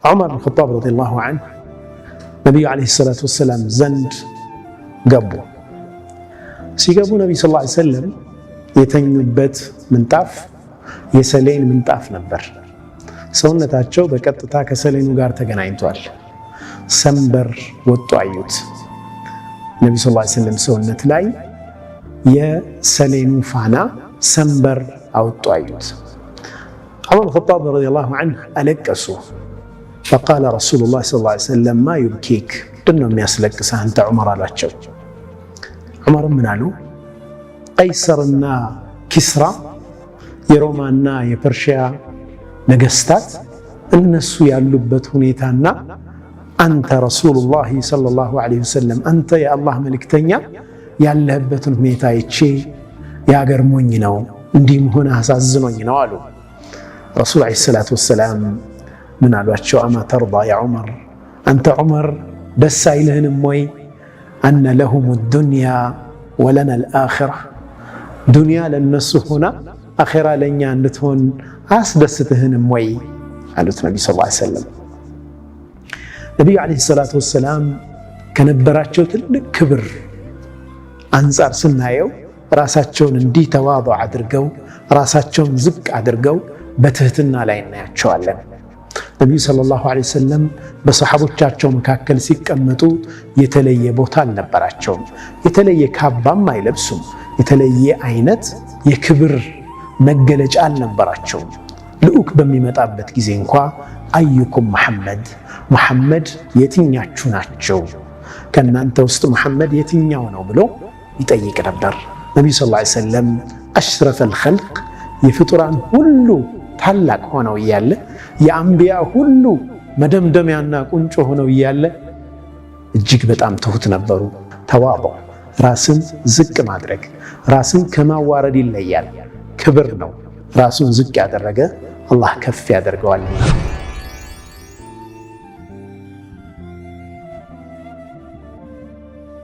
ዑመር ብን ኸጣብ رضي الله عنه ነቢዩ عليه الصلاة والسلام ዘንድ ገቡ። ሲገቡ ነቢዩ صلى الله عليه وسلم የተኙበት ምንጣፍ የሰሌን ምንጣፍ ነበር። ሰውነታቸው በቀጥታ ከሰሌኑ ጋር ተገናኝቷል። ሰንበር ወጡ አዩት። ነቢዩ صلى الله عليه وسلم ሰውነት ላይ የሰሌኑ ፋና ሰንበር አወጡ አዩት። ዑመር ብን ኸጣብ رضي الله عنه አለቀሱ። فقال رسول الله صلى الله عليه وسلم ما يبكيك፣ ምንድን ነው የሚያስለቅስህ አንተ ዑመር አሏቸው። ዑመርም ምን አሉ? ቀይሰርና ኪስራ የሮማና የፐርሺያ ነገስታት እነሱ ያሉበት ሁኔታና አንተ رسول الله صلى الله عليه وسلم አንተ የአላህ መልእክተኛ ያለህበትን ሁኔታ አይቼ የአገር ሞኝ ነው እንዲህ መሆን አሳዝኖኝ ነው አሉ። ረሱል عليه الصلاة والسلام ምን አሏቸው? أما ترضى يا عمر፣ አንተ ዑመር ደስ አይልህንም ወይ? أن لهم الدنيا ولنا الآخرة፣ ዱንያ ለነሱ ሆና አኼራ ለእኛ እንድትሆን አያስደስትህንም ወይ አሉት ነቢ صلى الله عليه وسلم። ነቢዩ عليه الصلاة والسلام ከነበራቸው ትልቅ ክብር አንጻር ስናየው ራሳቸውን እንዲህ ተዋضዕ አድርገው ራሳቸውን ዝቅ አድርገው በትህትና ላይ እናያቸዋለን። ነቢዩ صلى الله عليه وسلم በሰሓቦቻቸው መካከል ሲቀመጡ የተለየ ቦታ አልነበራቸውም። የተለየ ካባም አይለብሱም። የተለየ አይነት የክብር መገለጫ አልነበራቸውም። ልዑክ በሚመጣበት ጊዜ እንኳ أيكم محمد፣ መሐመድ የትኛችሁ ናቸው? ከእናንተ ውስጥ መሐመድ የትኛው ነው ብሎ ይጠይቅ ነበር። ነቢዩ صلى الله عليه وسلم أشرف الخلق የፍጡራን ሁሉ ታላቅ ሆነው እያለ የአንቢያ ሁሉ መደምደሚያና ቁንጮ ሆነው እያለ እጅግ በጣም ትሁት ነበሩ። ተዋضዕ፣ ራስን ዝቅ ማድረግ ራስን ከማዋረድ ይለያል። ክብር ነው። ራሱን ዝቅ ያደረገ አላህ ከፍ ያደርገዋልና።